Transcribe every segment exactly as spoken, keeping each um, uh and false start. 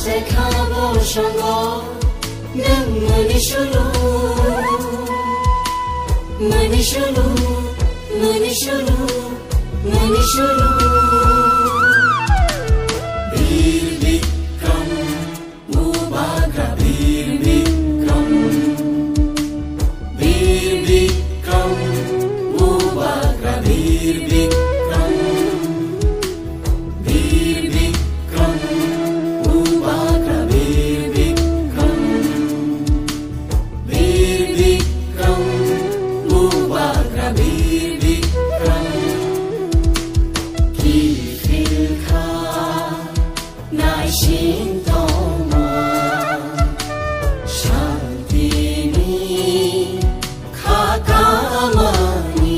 Lekha bosongo nwng mani sulu, mani sulu, mani sulu, mani sulu. Bir Bikram, Bubagra Bir Bikram. Bir Bikram, Bubagra Bir Bikram. Bir Bikram, Bubagra Bir Bikram. Bir Bikram, Bubagra Bir Bikram. Kiphil kha naising tongma, shantini kha kamani.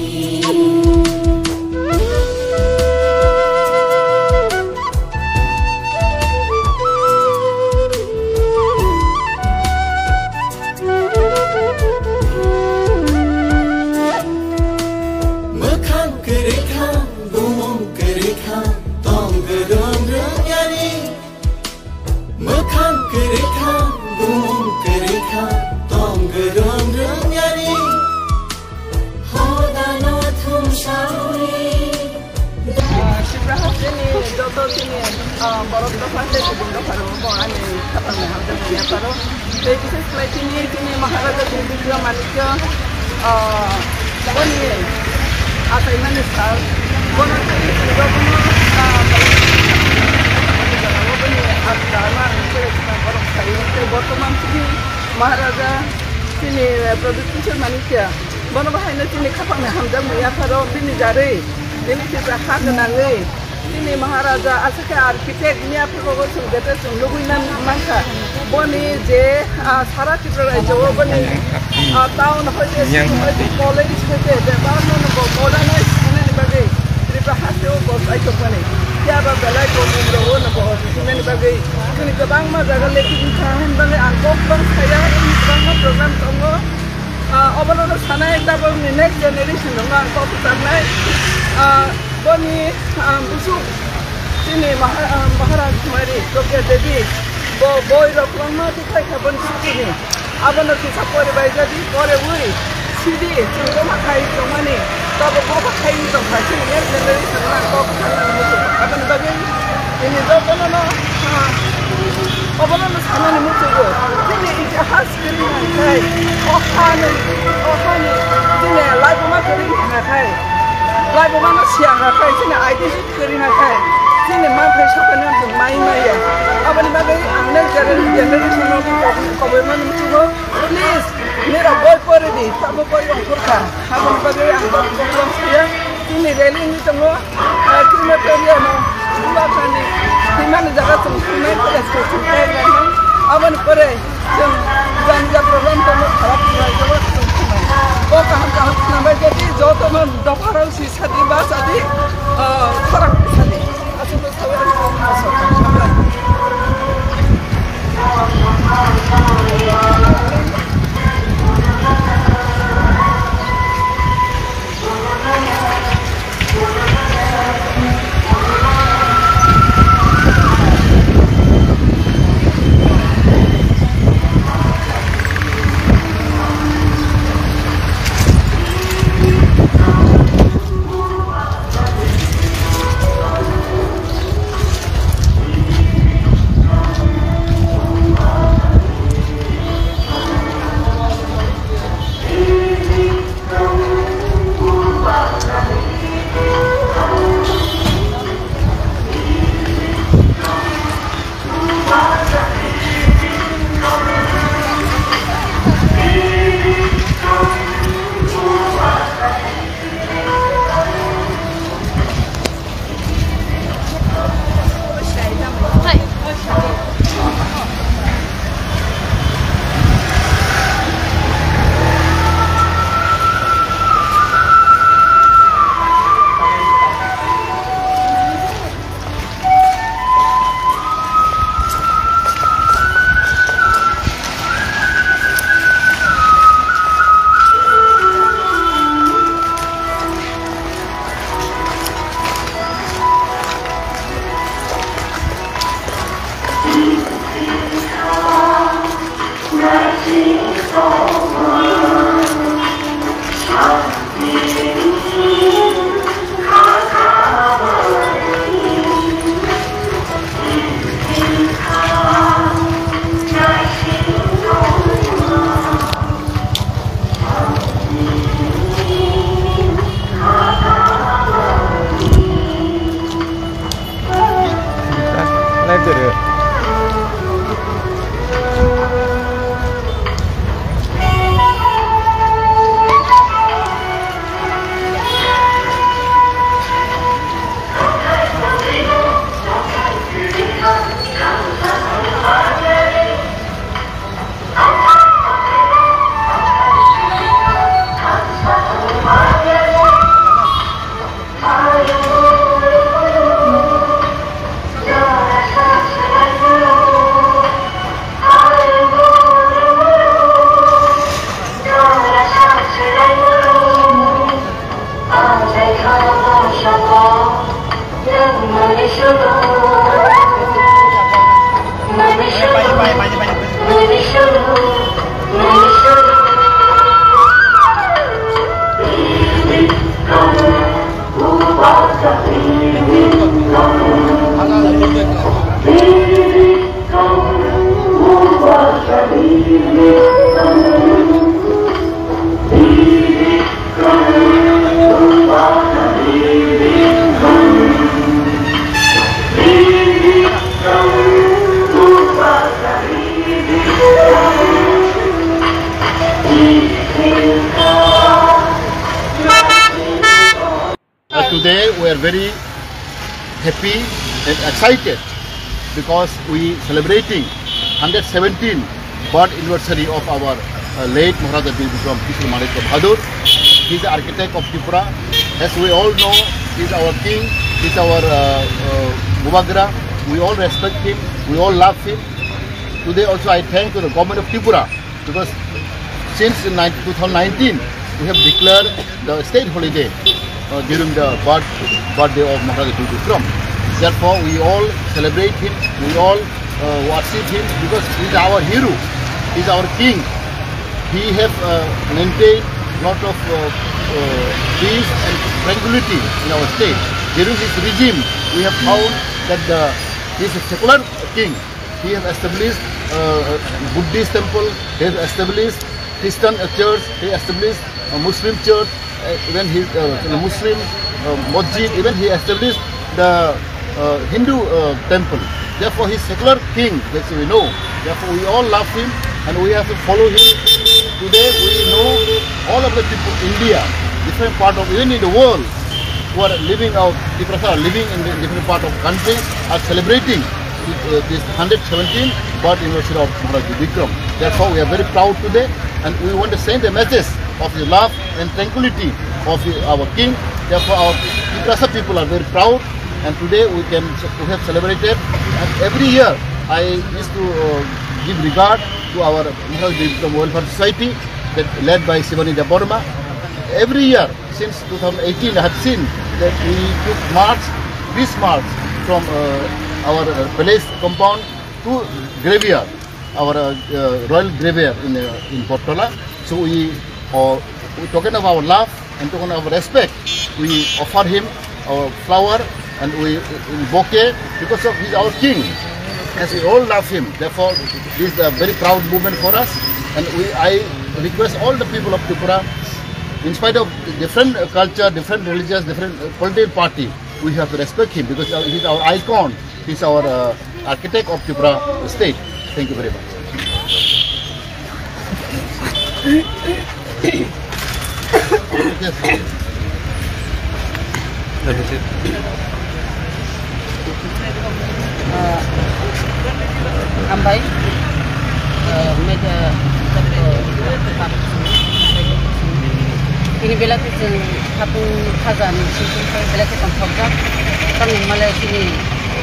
Mwkhang kwrwi kha, bumung kwrwi kha, tong gwdwng rwng yani. Mwkhang kwrwi kha, bumung kwrwi kha, tong gwdwng rwng yani. Hodano thumsaui. Ah, Sibra hasteni joto chini, ah, borok dopha tei kubun dopha rok bo ani khatang ni hamjak ni yapharo. Tei bises khlai chini, chini Maharaja Bikram Manikya, ah, boni achaimani sal, bono tei chini jotono, ah, boni achaimani borok sai, tei bortoman chini Maharaja chini, eh, Pradyut Kishore Manikya, bono bahaino chini khapangni hamjakmung yapharo bini jarwi, bini kisa ha gwnangwi, chini Maharaja aswk khe architect ni aphuru chwng jete chwng nugwi man-, mankha. Boni je, ah, sara Tripura rajyo o boni, ah, town hoite, school hoite, college hoite, bebak no bo modernize khainani bagwi. Tripura haste o bo saitokmani. Phiya ba belai bo mung rok o no bo himani bagwi. Chini kwbangma jaga lekhi wngkha hwnbani ang kok bang saya, kwbangma program tongo. Ah, obono no sanai tabok ni next generation rok no ang kok sanai. Ah, boni, ah, busuk chini Maha-, ah, Maharaj Kumari Pragya Devi bo boi rok kwbangma tei khai kha boni sukuni. Abono kisa pore bai jadi, pore ui, sidi, chwng boma khai tongmani, tobo boma khai wng tongkha, chini next generation no ang kok sanani muchungo. Aboni bagwi, chini jotono no, ah, obono no sanani muchungo. Chini itihas kwrwi nang khai, o hani, o hani, chini laibuma kwrwi nang khai, laibuma no siya nang khai, chini identity kwrwi nang khai, chini manthai sakani ang mai maya. Aboni bagwi ang next gener-, generation no kok-, koboi mani muchungo. Please, nira boi pore di, tamo boi ongkhor kha. Aboni bagwi ang boi ongkhor kha. Chini rally ni tongo, ah, crematorium o, Bubagrani, himani jaga chwng thangmani, kore chwng thangmani. Aboni pore, chwng jani ja program tongo, kharap khlai jaga chwng thangmani. O kaham kaham khna bai jadi, jotono dopha rok si sadi, ba sadi, ah, khorang sadi. Aswk. Uh, today we are very happy and excited because we celebrating hundred seventeen birth anniversary of our, uh, late Maharaja Bir Bikram Kishore Manikya Bahadur. He is the architect of Tripura. As we all know, he is our king, he is our, uh, uh, Bubagra. We all respect him, we all love him. Today also I thank to the government of Tripura because since nine-, two thousand nineteen, we have declared the state holiday, uh, during the birth, birthday of Maharaja Bir Bikram. Therefore, we all celebrate him, we all, uh, worship him because he is our hero, he is our king. He have, uh, maintained lot of, uh, uh, peace and tranquility in our state. During his regime, we have found that the, he is a secular king. He has established, uh, Buddhist temple, he has established Christian, uh, church, he established, uh, Muslim church, uh, even he, uh, Muslim, uh, masjid, even he established the, uh, Hindu, uh, temple. Therefore, he is secular king, as we know. Therefore, we all love him and we have to follow him. Today, we know all of the people, India, different part of, even in the world, who are living out, Tiprasa are living in the different part of country, are celebrating, uh, this hundred seventeen birth anniversary of Maharaj Bikram. Therefore, we are very proud today, and we want to send a message of the love and tranquility of the, our king. Therefore, our Tiprasa people are very proud, and today we can, we have celebrated. And every year, I used to, uh, give regard to our Maharaj Bikram Welfare Society, that led by Shivani Debbarma. Every year, since two thousand eighteen, I have seen that we took march, this march from, uh, our, uh, palace compound to graveyard, our, uh, uh, royal graveyard in, uh, in Bottola. So we, uh, we token of our love and token of respect, we offer him our flower and we, we bouquet because of he's our king. As we all love him, therefore this is a very proud moment for us, and we, I request all the people of Tripura, in spite of the different, uh, culture, different religious, different, uh, political party, we have to respect him because, uh, he's our icon, he's our, uh, architect of Tripura state. Thank you very much. Ah, hambai. Ah, media, ah, ini belai khe chwng hapung khaja ni simi belai khe tongthokjak. Tamni hwnmale chini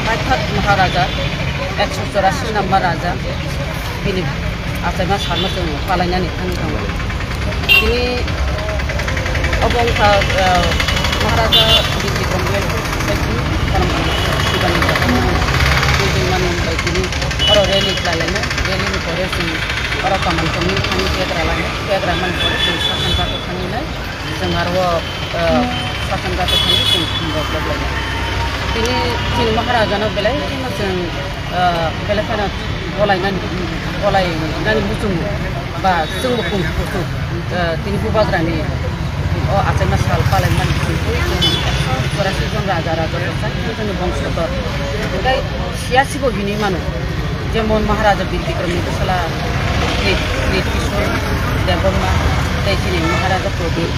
paithak Maharaja, ekso chorasi number raja, bini achaima salno chwng palainani thangwi tongo. Tini obo wngkha, ah, Maharaja Bijay Congress Society, Karamchand Sibani Jatani, Bijay Manu bai tini oro rally khlai lainai, rally ni pore chwng Oro kaman tongwi thani pegra lai, pegra mani pore chwng sasan jato thani lai, chwng aro, eh, sasan jato thani chwng thumrok rok lai. Tini chini Maharaja no belai kheno chwng, eh, belai kheno bolai nani, bolai nani muchungo ba chwngbo kung kuchuk, eh, tini bubagrani o achaima sal palai mani chwng twi chwng ekso chorasi jon raja raja rok sai chwngni bongso dor. Tei Siyasi bo hinwi mano, jemon Maharaja Bir Bikramni bwsala Kri-, Krit Kishore Debbarma, tei chini Maharaja Prodip,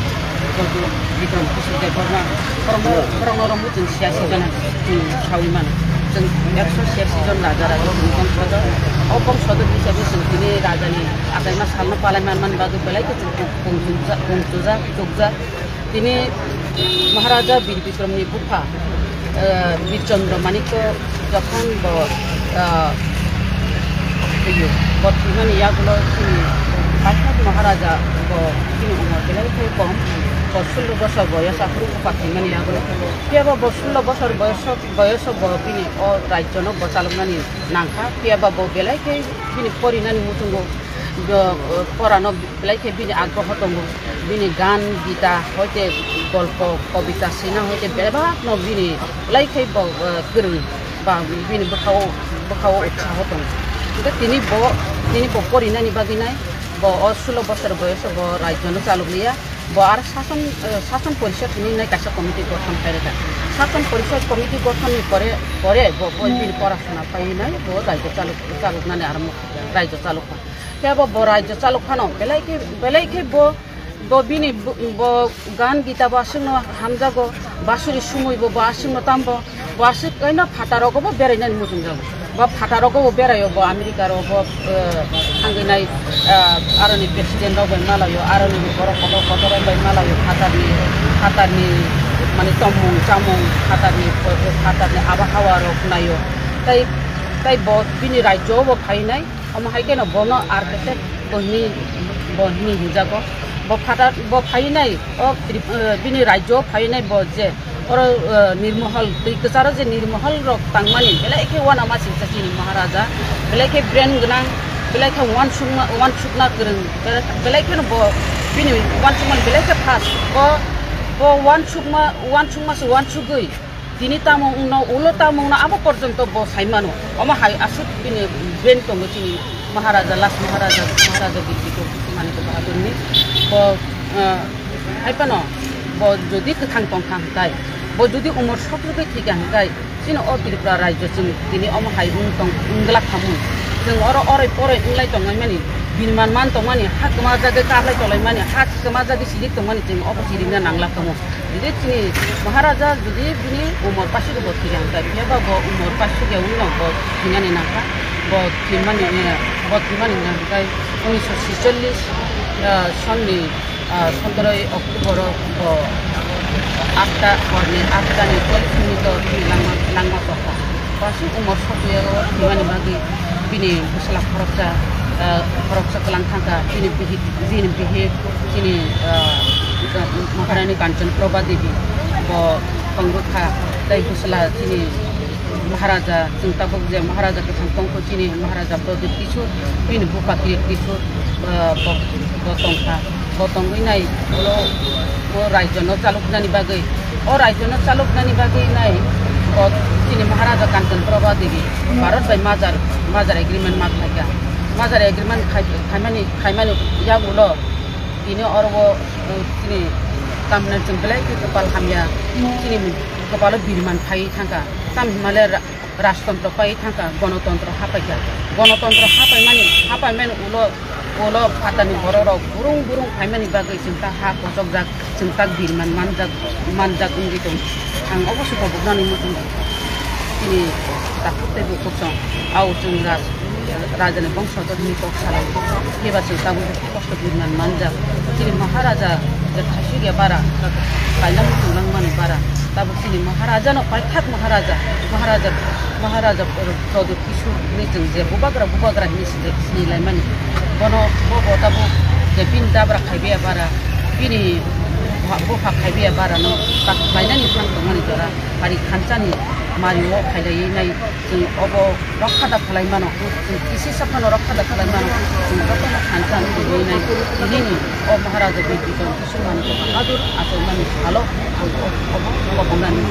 Prodip Bikram Kishore Debbarma, borokno, borokno romwi chwng siyasi jana chwng sawi mano. Chwng ekso siyasi jon raja raja chwng bongsodo. O bongsodo hisabe chwng tini rajani achaima salno palai man mani bagwi belai khe chwng kung-, kung chukjak, kung chujak, chukjak. Tini Maharaja Bir Bikramni bupha, eh, Bir Chandra Manikya jokhon bo, eh, thwiyo, bo thwimani yagulo chini Paithak Maharaja bo chini umor belai khe kom, bo sullo bosor boyos aphuru bupha thwimani yagulo. Phiyaba bo sullo bosor boyos, boyos bo bini o rajyono bo chaloknani nangkha. Phiyaba bo belai khe bini porinani muchungo, bo, eh, porano belai khe bini agroho tongo. Bini gan, gita, hoite golpo, kobita sina hoite bebakno bini belai khe bo, eh, kwrwng ba bini bwkhao, bwkhao utsaho tongo. Hwnkhe tini bo, tini bo porinani bagwi nai bo o sulo bosor boyoso bo rajyono chalok liya. Bo ar sason, eh, sason porishod hinwi nai kaisa committee gothon khairokha. Sason porishod committee gothonni pore, pore bo, bo bini porasona paiwi nai bo rajyo chalok, chaloknani armo rajyo chalokha. Khe bo, bo rajyo chalok phano belai khe, belai khe bo, bo bini bo, bo gan gita bo aswkno hamjago, basuri sumui bo, bo aswkno tambo, bo aswk kaino phataro go bo berainani muchungjago. Bo phataro go bo beraio bo America ro bo, eh, thangwi nai, eh, aroni president rok bai malaio, aroni borok kotor kotor rok bai malaio, phatarni, phatarni mane tongmung chamung, phatarni, phatarni abahawa rok naio. Tai, tai bo bini rajyo bo phainai. Omo hai kheno bono R K F bo hini, bo hini hinjago. Bo phatar, bo phainai o Trip-, eh, bini rajyo phainai bo je oro, eh, nirmohol, twi kwcharo je nirmohol rok tangmani belai khe uanama singsa chini Maharaja, belai khe brain gwnang, belai khe uansukma, uansukna kwrwng, belai, belai kheno bo bini uansukmani belai khe fast. Bo, bo uansukma, uansukma se uansugwi Tini tamo wngno, ulo tamo wngno, abo porjonto bo sai mano. Omo hai aswk bini brain tongo chini Maharaja, last Maharaja, Maharaja Birbikrama Manikya Bahadurni. Bo, eh, hai phano, bo jodi kwthang tongkha hwnkhe, bo jodi umor sok rwgwi thwikha hwnkhe, chini o Tripura rajyo chwng tini omo hai wng tong, wng glak khamu. Chwng oro oroi poroi wnglai tongnai mani, bini man man tongmani, ha kwma jagwi kaplai tonglaimani, ha kwma jagwi sirik tongmani chwng obo sirikna nanglak khamu. Jodi chini Maharaja jodi bini umor paisuk bo thwikha hwnkhe, phiya ba bo umor paisuk ya wngno bo thwinani nangkha. Bo thwimani, eh, bo thwimani nangkha unisho saicholish, ah, sonni, ah, sotoro October o bo atta, horni atta ni cholish minute o thwi langma, langma tongkha. Paisuk umor sotwi o thwimani bagwi bini bwsla khoroksa, ah, khoroksa kwlang thangkha, bini bihik, bini bihik chini, ah, Maharani Kanchan Prabha Devi bo tong rwkha, tei bwsla chini Maharaja, chwng tabuk je Maharaja kwthang tongkho chini Maharaja Pradip Kishore, bini bupha Kirit Kishore, ah, bo, bo tongkha. Bo tongwi nai ulo o rajyo no chaloknani bagwi, o rajyo no chaloknani bagwi nai bo chini Maharaja Kanchan Prabha Devi Bharat bai major, major agreement ma khlaikha. Major agreement khai-, khaimani, khaimani yagulo tini oro o, o, chini tamni chwng belai khe kwpal hamya, chini kwpalo birman phaiwi thangkha. Tam hinmale ra-, rajtontro pai thangkha, gonotontro hapaikha. Gonotontro hapaimani, hapaimani ulo, ulo phatarni bororok burung burung phaimani bagwi chwng ta ha kochokjak, chwng ta birman manjak, manjak wngwi tong. Ang obo se koboknani muchung chini takhuk tei bukhuk song. Au chwng raj-, rajani bongso jotoni kok salai. Phiya ba chwng tabuk kosto birman manjak. Chini Maharaja je khasuk ya bara, kaila muchung langmani bara. Tabuk chini Maharaja no paithak Maharaja, Maharaja, Maharaja Pradip Kishore hinwi chwng je bubagra, bubagra hinwi sini, sinilaimani. Bono, bo, bo tabuk je bini dabra khaibe bara, bini Buphang khaibiya barano tak khlainani thang tongmani jora hari khanchani mario khailaiwi nai chwng obo rokha da khlai mano, chwng kisi saphano rokha da khlai mano, chwng jotono khanchani tongwi nai tinini o Maharaja Bir Bikram Kishore Manikya Bahadur achaimani salo obo kokomnani.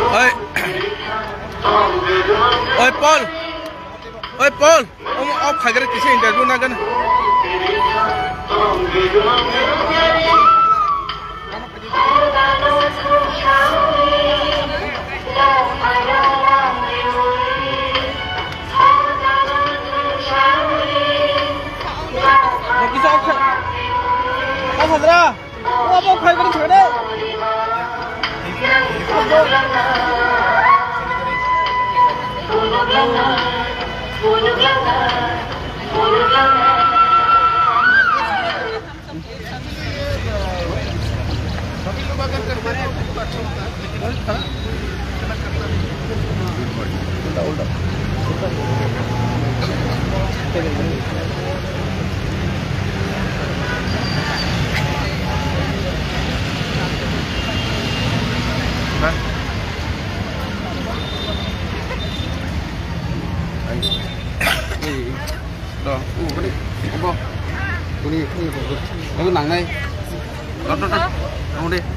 Oi. Oi, Paul. Oi, Paul. Omo off khaigre kisa interview nagan. Kisa off khai-, off khagra. Omo khai bani thangde.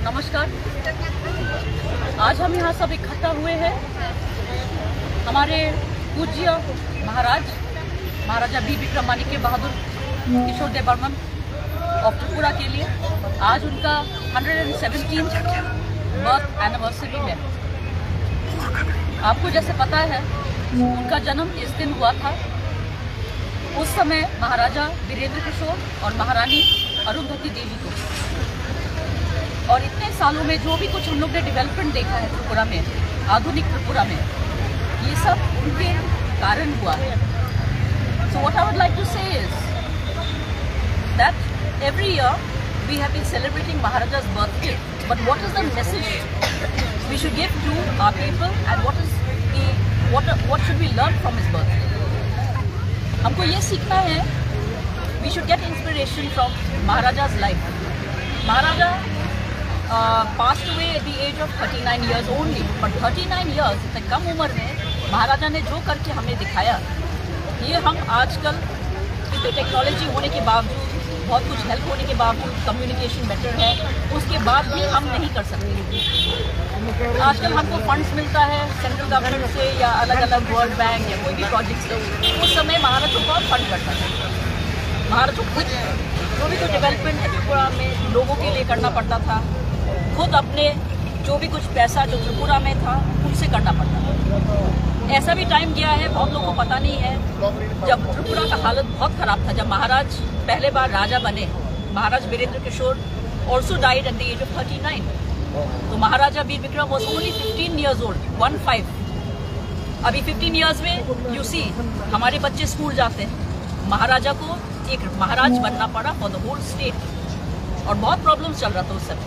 Namaskar। आज हम यहाँ सब इकट्ठा हुए हैं हमारे पूज्य महाराज, महाराजा वीर विक्रमादित्य बहादुर किशोर देव Burman of Tripura के लिए। आज उनका hundred and seventeenth birth anniversary है। आपको जैसे पता है, उनका जन्म इस दिन हुआ था। उस समय महाराजा वीरेंद्र किशोर और महारानी अरुंधति देवी को। और इतने सालों में जो भी कुछ हम लोग ने डेवलपमेंट देखा है त्रिपुरा में, आधुनिक त्रिपुरा में, ये सब उनके कारण हुआ है। So what I would like to say is that every year we have been celebrating Maharaja's birthday. But what is the message we should give to our people and what is the, what, what should we learn from his birth? हमको ये सीखना है, we should get inspiration from Maharaja's life. Maharaja uh, passed away at the age of thirty nine years only, but thirty nine years, इतने कम उम्र में महाराजा ने जो करके हमें दिखाया, ये हम आजकल इतनी टेक्नोलॉजी होने के बावजूद, बहुत कुछ हेल्प होने के बावजूद, कम्युनिकेशन बेटर है, उसके बाद भी हम नहीं कर सकते। आजकल हमको फंड्स मिलता है सेंट्रल गवर्नमेंट से या अलग अलग वर्ल्ड बैंक या कोई भी प्रोजेक्ट से। उस समय महाराज को बहुत फंड करता था। महाराज को खुद जो भी कोई डेवलपमेंट है त्रिपुरा में लोगों के लिए करना पड़ता था, खुद अपने जो भी कुछ पैसा जो त्रिपुरा में था, उनसे करना पड़ता था। ऐसा भी टाइम गया है, बहुत लोगों को पता नहीं है, जब त्रिपुरा का हालत बहुत खराब था, जब महाराज पहले बार राजा बने, महाराज वीरेंद्र किशोर also died at the age of thirty nine. तो Maharaja Bir Bikram was only fifteen years old, one five. अभी फिफ्टीन ईयर्स में यू सी हमारे बच्चे स्कूल जाते हैं। महाराजा को एक महाराज बनना पड़ा फॉर द होल स्टेट, और बहुत प्रॉब्लम्स चल रहा था उस समय।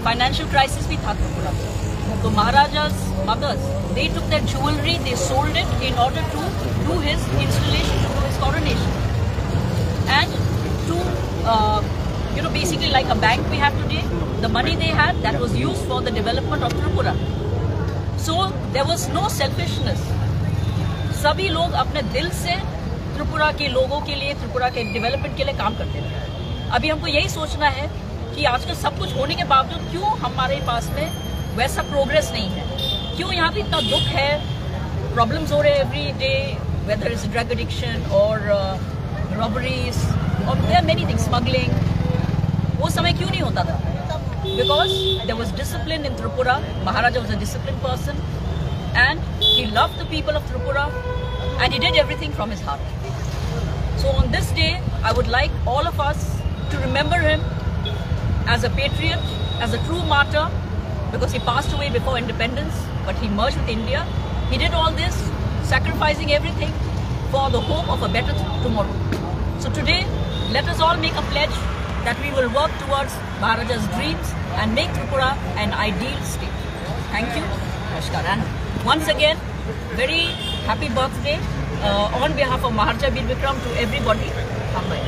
फाइनेंशियल क्राइसिस भी था त्रिपुरा में। तो Maharaja's mother's, they took their jewelry, they sold it in order to do his installation, to do his coronation. And to, uh, you know, basically like a bank we have today, the money they had, that was used for the development of Tripura. So there was no selfishness. सभी लोग अपने दिल से त्रिपुरा के लोगों के लिए, त्रिपुरा के डेवलपमेंट के लिए काम करते थे। अभी हमको यही सोचना है कि आजकल सब कुछ होने के बावजूद क्यों हमारे पास में वैसा प्रोग्रेस नहीं है, क्यों यहाँ पे इतना दुख है। प्रॉब्लम्स हो रहे हैं every day, whether it's drug addiction or robberies or there are many things, smuggling. वो समय क्यों नहीं होता था? Because there was discipline in Tripura. Maharaja was a disciplined person and he loved the people of Tripura and he did everything from his heart. So on this day, I would like all of us to remember him as a patriot, as a true martyr, because he passed away before independence, but he merged with India. He did all this, sacrificing everything for the hope of a better t-, tomorrow. So today, let us all make a pledge that we will work towards Maharaja's dreams and make Tripura an ideal state. Thank you. Namaskar. And once again, very happy birthday, uh, on behalf of Maharaja Bir Bikram to everybody. Hambai.